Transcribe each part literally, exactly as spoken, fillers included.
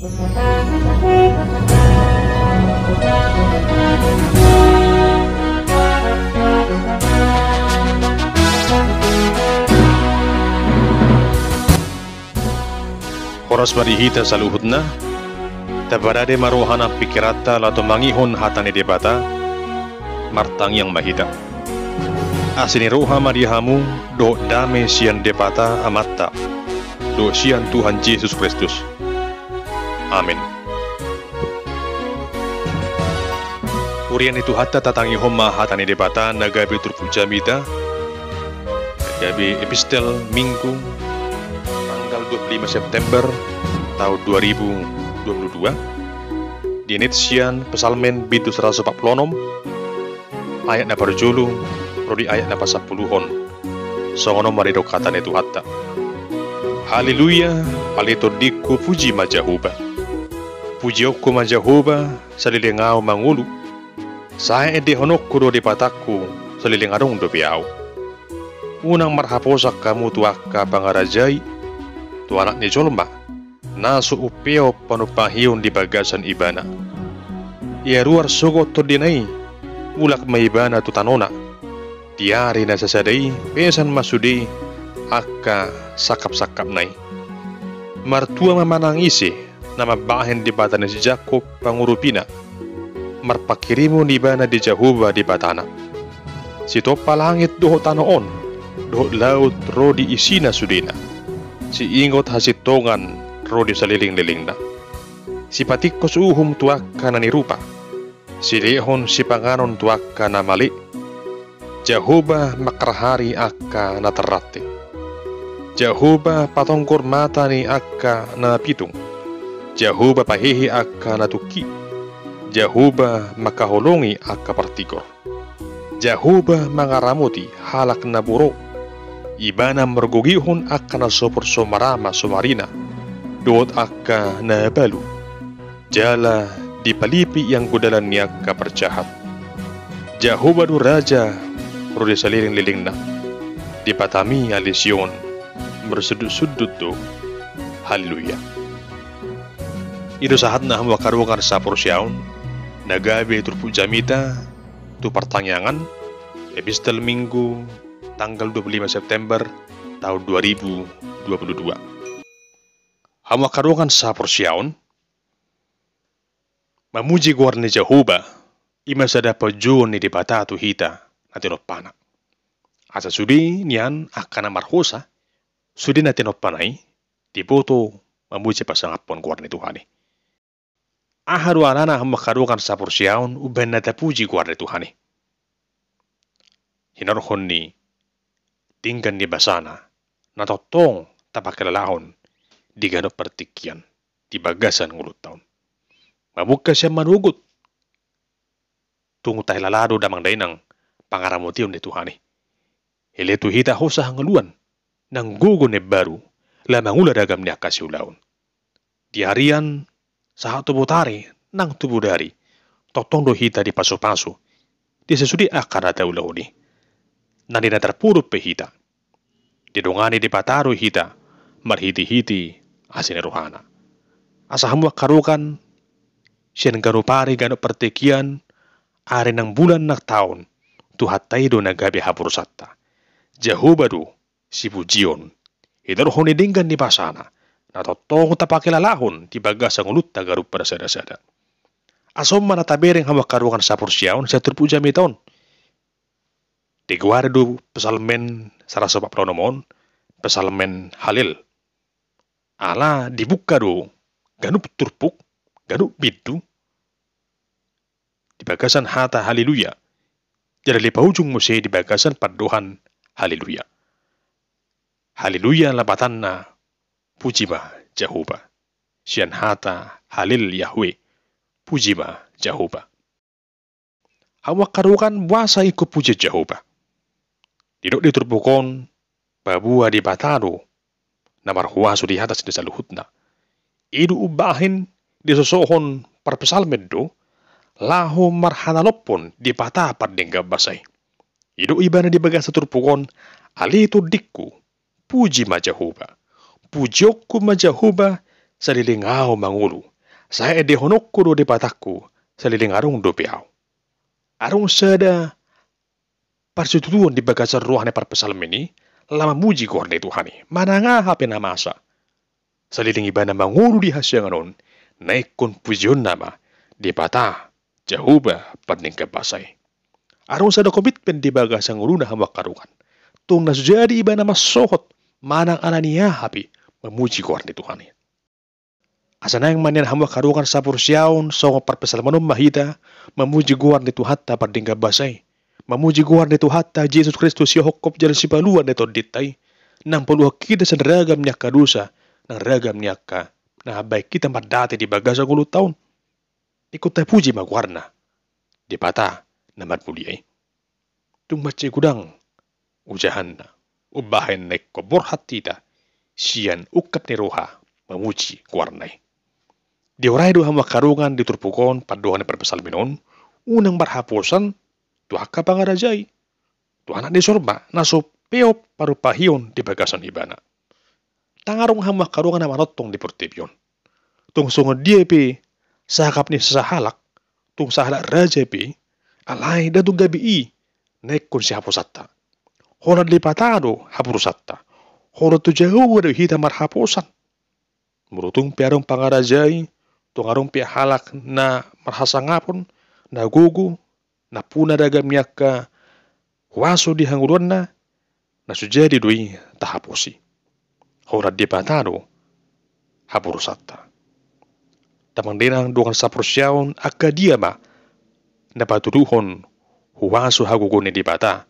Horas ma di hita saluhutna. Taparade ma roha nang pingkiranta laho tumangihon hata ni Debata. Martangiang ma hita. Asi ni roha ma di hamu dohot dame sian Debata Amanta dohot sian Tuhan Jesus Kristus. Amen. Huria ni Tuhanta, tatangihon ma hata ni Debata na gabe turpuk jamita, na gabe epistel Minggu tanggal dua puluh lima September taon dua ribu dua puluh dua. Dienet sian Psalmen bindu saratus opat pulu onom, ayat na parjolo ro di ayat na pasampuluhon. Songon on ma didok hata ni Tuhanta. Haleluya, ale tondingku, puji ma Jahowa. Pujionku ma Jahowa, saleleng ahu mangolu. Sai endehononku do Debatangku, saleleng adong dope ahu. Unang marhaposan hamu tu angka pangarajai, tu Anak ni jolma, na so umpeop panumpahion di bagasan Ibana. Ia ruar sogot tondina i, mulak ma Ibana tu tanona. Di ari na sasada i, pesan ma sude angka sangkapsangkapna i. Martua ma manang ise na mambahen Debata ni si Jakkob pangurupina, marpanghirimon ibana di Jahowa Debatana. Sitompa langit dohot tano on, dohot laut ro di isina sudena. Siingot hasintongan ro di salelenglelengna. Sipatingkos uhum tu angka na nirupa. Silehon sipanganon tu angka na male. Jahowa mangharhari angka na tarrante. Jahowa patonggor mata ni angka na mapitung. Jahowa pahehe angka na tungki. Jahowa mangkaholongi angka partigor. Jahowa mangaramoti halak na boro. Ibana margogihon angka na so porsomara ma somarina, dohot angka na balu. Jala dipalipi ianggo dalan ni angka parjahat. Jahowa do raja ro di salelenglelengna. Debatami ale Sion, marsundutsundut do. Haleluya. I do sahatna hamu angka dongan saporseaon, na gabe turpuk jamita tu partangiangan, epistel Minggu tanggal dua puluh lima September taon dua ribu dua puluh dua. Hamu angka dongan saporseaon, mamuji goar ni Jahowa, i ma sada paunjuon ni Debata tu hita na tinompana. Asa sude nian angka na marhosa, sude na tinompana i, diboto mamuji pasangaphon goar ni Tuhan i. Aha do alana hamu angka dongan saporseaon umbahen na tapuji goar ni Tuhan i? Hinorhon ni denggan ni basana, na tongtong tapakilalahon di ganup partingkian, di bagasan ngolunta on. Mamungka sian manogot, tung tahilala do damang dainang pangaramotion ni Tuhan i. Elek tu hita hosa hangoluan, nang gogo na imbaru, laho mangula ragam ni angka siulaon. Di arian, sahat tu botari, nang tu bodari, tongtong do hita dipasupasu, di sasude angka na taulahon i. Nang di na tarpudun pe hita, didongani Debata do hita, marhitehite asi ni rohana. Asa hamu angka dongan, sian ganup ari ganup partingkian, ari nang bulan nang taon, Tuhanta i do na gabe haporusanta. Jahowa do sipujion, hinorhon ni denggan ni basana, na tongtong tapakilalahon di bagasan ngolunta ganup marsadasada. Asa on ma na tabereng hamu angka dongan saporseaon sian turpuk jamita on. Digoari do Psalmen saratus opat pulu onom on, Psalmen Halel. Ala dibungka do ganup turpuk, ganup bindu, di bagasan hata haleluya. Jala dipaujung muse di bagasan pandohan haleluya. Haleluya lapatanna, puji ma Jahowa. Sian hata Halel Yahweh, puji ma Jahowa. Hamu angka dongan, boasa ingkon pujian Jahowa? Didok di turpuk on, paboa Debata do na marhuaso di atas ni saluhutna. I do umbahen disosohon parpsalmen do, laho marhatalophon Debata pardenggan basa i. Didok ibana di bagasan turpuk on, ale tondingku, puji ma Jahowa. Pujionku ma Jahowa, saleleng ahu mangolu. Sai endehononku do Debatangku, saleleng adong dope ahu. Adong sada parsitutuon di bagasan roha ni parpsalmen i, laho mamuji goar ni Tuhan i, manang aha pe na masa. Saleleng ibana mangolu di hasiangan on, na ingkon pujionna ma Debata Jahowa pardenggan basa i. Adong sada komitmen di bagasan ngoluna hamu angka dongan. Tung na so jadi ibana mansohot, manang ala ni aha pe, mamuji goar ni Tuhan i. Asa naeng ma nian hamu angka dongan saporseaon, songon parpsalmen on ma hita, mamuji goar ni Tuhanta pardenggan basa i. Mamuji goar ni Tuhanta Jesus Kristus, sihophop jala sipalua ni tondinta i. Nang paluahon hita sian ragam ni angka dosa, nang ragam ni angka na mambahen hita mandate di bagasan ngolunta on. Ingkon tapuji ma goarna, Debata na marmulia i. Tung mansai godang ojahanna, umbahen na ingkon borhat hita sian ungkap ni roha mamuji goarna i. Diorai do hamu angka dongan di turpuk on pandohan ni parpsalmen on, unang marhaposan tu angka pangarajai, tu anak ni sorba, na so peop parupahion di bagasan ibana. Ndang adong hamu angka dongan na manongtong di portibi on. Tung songon dia pe sangkap ni sasahalak, tung sahalak raja pe, alai ndang tung gabe i na ingkon sihaposanta. Holan Debata do haporusanta. Holan tu Jahowa do hita marhaposan. Molo tung pe adong pangarajai, tung adong pe halak na marhasangapon, na gogo, nampuna ragam ni angka huaso di hangoluanna, na so jadi do i tahaposi. Holan Debata do haporusanta. Damang dainang dongan saporseaon, angka dia ma na patuduhon huaso hagogoon ni Debata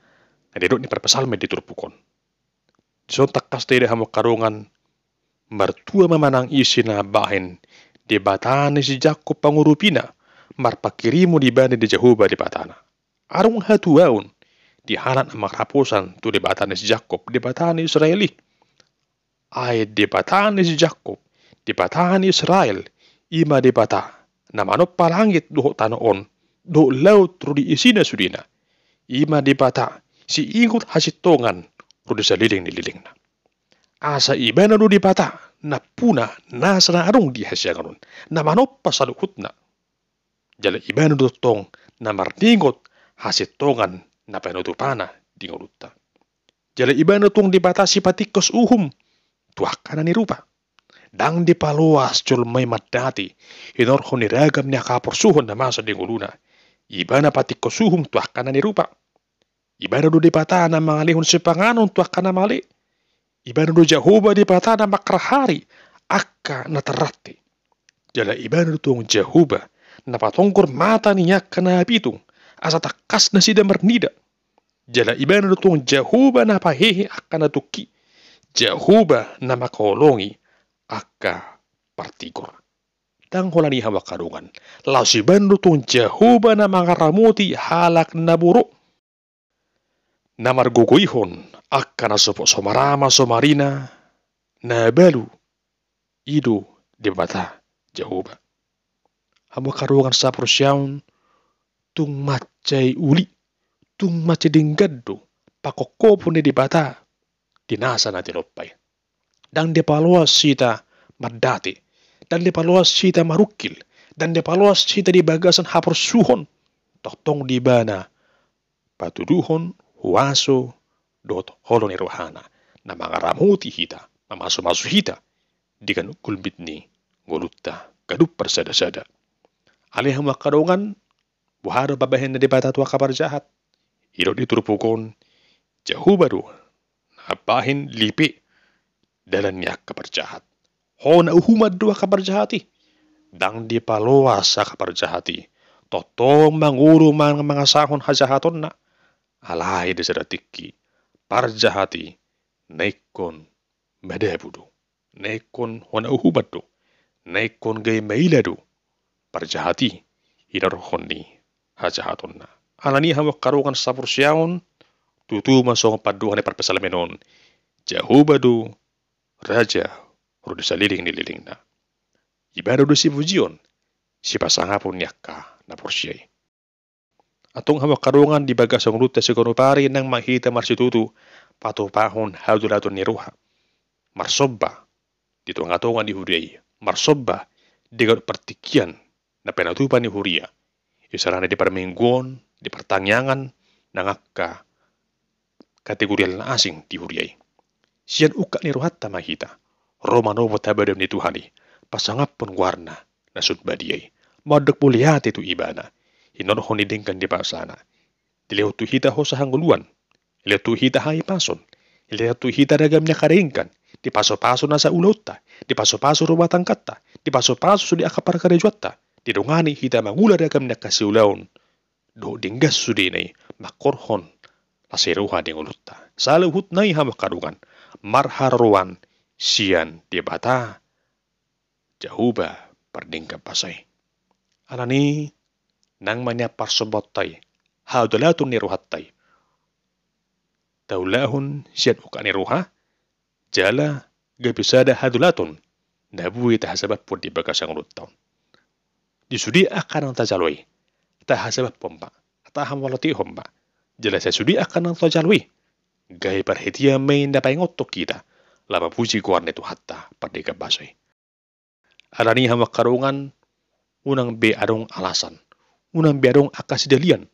na nidok ni parpsalmen di turpuk on. Dison tangkas taida hamu angka dongan, martua ma manang ise na mambahen Debata ni si Jakkob pangurupina, marpanghirimon ibana di Jahowa Debatana. Adong hatuaon di halak na marhaposan tu Debata ni si Jakkob, Debata ni Israel i. Ai Debata ni si Jakkob, Debata ni Israel, i ma Debata na manompa langit dohot tano on, dohot laut ro di isina sudena. I ma Debata siingot hasintongan ro di saleleng ni lelengna. Asa ibana do Debata nampuna nasa na adong di hasiangan on, na manompa saluhutna. Jala ibana do tong na marningot hasintongan na pinatupana di ngolunta. Jala ibana tong Debata sipatingkos uhum tu angka na nirupa. Ndang dipaloas jolma i mandate hinorhon ni ragam ni angka haporsuhon na masa di ngoluna. Ibana patingkos uhum tu angka na nirupa. Ibana do Debata na mangalehon sipanganon tu angka na male. Ibana do Jahowa Debata na mangharhari angka na tarrante. Jala ibana do tong Jahowa na patonggor mata ni angka na hapitung, asa tangkas nasida marnida. Jala ibana do tong Jahowa na pahehe angka na tungki. Jahowa na mangkaholongi angka partigor. Ndang holan i hamu angka dongan, laos ibana do tong Jahowa na mangaramoti halak na boro, na margogoihon angka na so, so marama so marina na balu. I do Debata Jahowa. Hamu angka dongan saporseaon, tung mansai uli, tung mansai denggan do pangkophopon ni Debata di nasa na tinompa i. Ndang dipaloas hita mandate, ndang dipaloas hita marungkil, ndang dipaloas hita di bagasan haporsuhon. Tongtong do ibana patuduhon huaso dohot holong ni rohana, na mangaramoti hita, mamasumasu hita di ganup gulmit ni ngolunta ganup parsadasada. Alai hamu angka dongan, boha do pambahenan ni Debata tu angka parjahat? Didok di turpuk on, Jahowa do na mambahen lipe dalan ni angka parjahat. Hona uhuman do angka parjahat i. Ndang dipaloas angka parjahat i. Tongtong mangolu mang-, mangasahon hajahatonna. Alai di sada tingki, parjahat i na ingkon madabu do. Na ingkon hona uhuman do. Na ingkon gabe maila do parjahat i hinorhon ni hajahatonna. Alani i hamu angka dongan saporseaon, tutu ma songon pandohan ni parpsalmen on, Jahowa do raja ro di saleleng ni lelengna. Ibana do sipujion, sipasangapon ni angka na porsea i. Antong hamu angka dongan, di bagasan ngolunta siganup ari, nang ma hita marsitutu patupahon hatuatua ni roha, marsomba di tongatonga ni huria i, marsomba di ganup partingkian na pinatupa ni huria, isarana di parmingguon, di partangiangan, nang angka kategorial na asing di huria i. Sian ungkap ni rohanta ma hita ro manopot habadaon ni Tuhan i, pasangaphon goarna na sun badia i, mandok mauliate tu Ibana, hinorhon ni denggan ni basana. Dilehon tu hita hosa hangoluan, dilehon tu hita hahipason, dilehon tu hita ragam ni angka denggan, dipasupasu nasa ulaonta, dipasupasu rumah tangganta, dipasupasu sude angka parkarejoanta, didongani hita mangula ragam ni angka siulaon dohot denggan sudena i, mangkorhon las ni roha di ngolunta. Saluhutna i, hamu angka dongan, marharoroan sian Debata Jahowa pardenggan basa i. Alani i, nang ma nian parsombaonta i, hahadoulaton ni rohanta i, taulahon sian ungkap ni roha, jala gabe sada hahadoulaton na boi tahasabamhon di bagasan ngolunta on. Di sude angka na tajalo i, tahasabamhon ma, tahamauliatehon ma. Jala sai sude angka na tajalo i, gabe parhitean ma i na paingothon hita laho mamuji goar ni Tuhanta pardenggan basa i. Alani i, hamu angka dongan, unang be adong alasan, unang be adong angka sidalian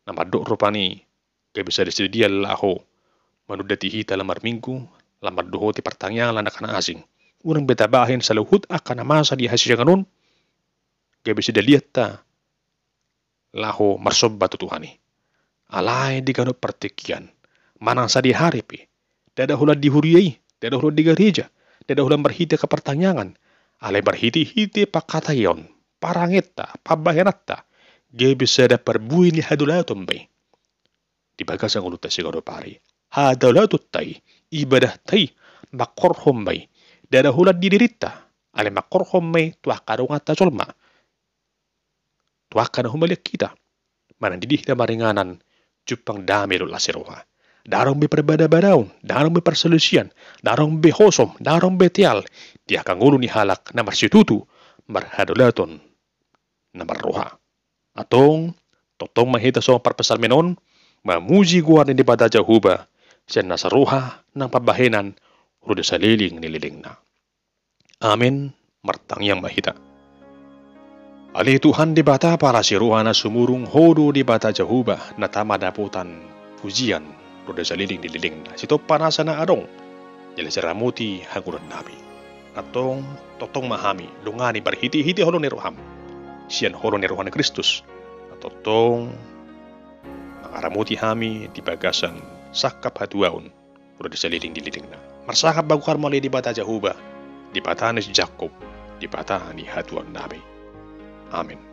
na mandok rupani gabe sada sidalian laho manundati hita lam marminggu, lam mandohoti partangiangan, lam angka na asing. Unang be tabahen saluhut angka na masa di hasiangan on gabe sidalianta laho marsomba tu Tuhan i. Alai di ganup partingkian, manang sadihari pe, ndada holan di huria i, ndada holan di gareja, ndada holan marhite angka partangiangan, alai marhitehite pangkataion, parangenta, pambahenanta, gabe sada parbue ni hahadoulaton ma i di bagasan ngolunta siganup ari. Hahadoulatonta i, ibadahta i, mangkorhon ma i, ndada holan di dirinta, alai mangkorhon ma i tu angka donganta jolma, tu angka na humaliang hita, manang di dia hita maringanan, jumpang dame dohot las ni roha. Ndang adong be parbadabadaon, ndang adong be parsalisian, ndang adong be hosom, ndang adong be teal di angka ngolu ni halak na marsitutu marhahadoulaton na marroha. Antong, tongtong ma hita songon parpsalmen on mamuji goar ni Debata Jahowa sian nasa roha nang pambahenan ro di saleleng ni lelengna. Amen. Martangiang ma hita. Ale Tuhan Debata, palas ni roha na sumurung, Ho do Debata Jahowa na tama dapotan pujian ro di saleleng ni lelengna, sitompa nasa na adong, jala siramoti hangoluan nami. Antong, tongtong ma hami dongani marhitehite holong ni roham, sian holong ni roha ni Kristus, na tongtong mangaramoti hami di bagasan sangkap hatuaon ro di saleleng ni lelengna. Marsangap ma goarmu ale Debata Jahowa, Debata ni si Jakkob, Debata ni hatuaon nami. Amen.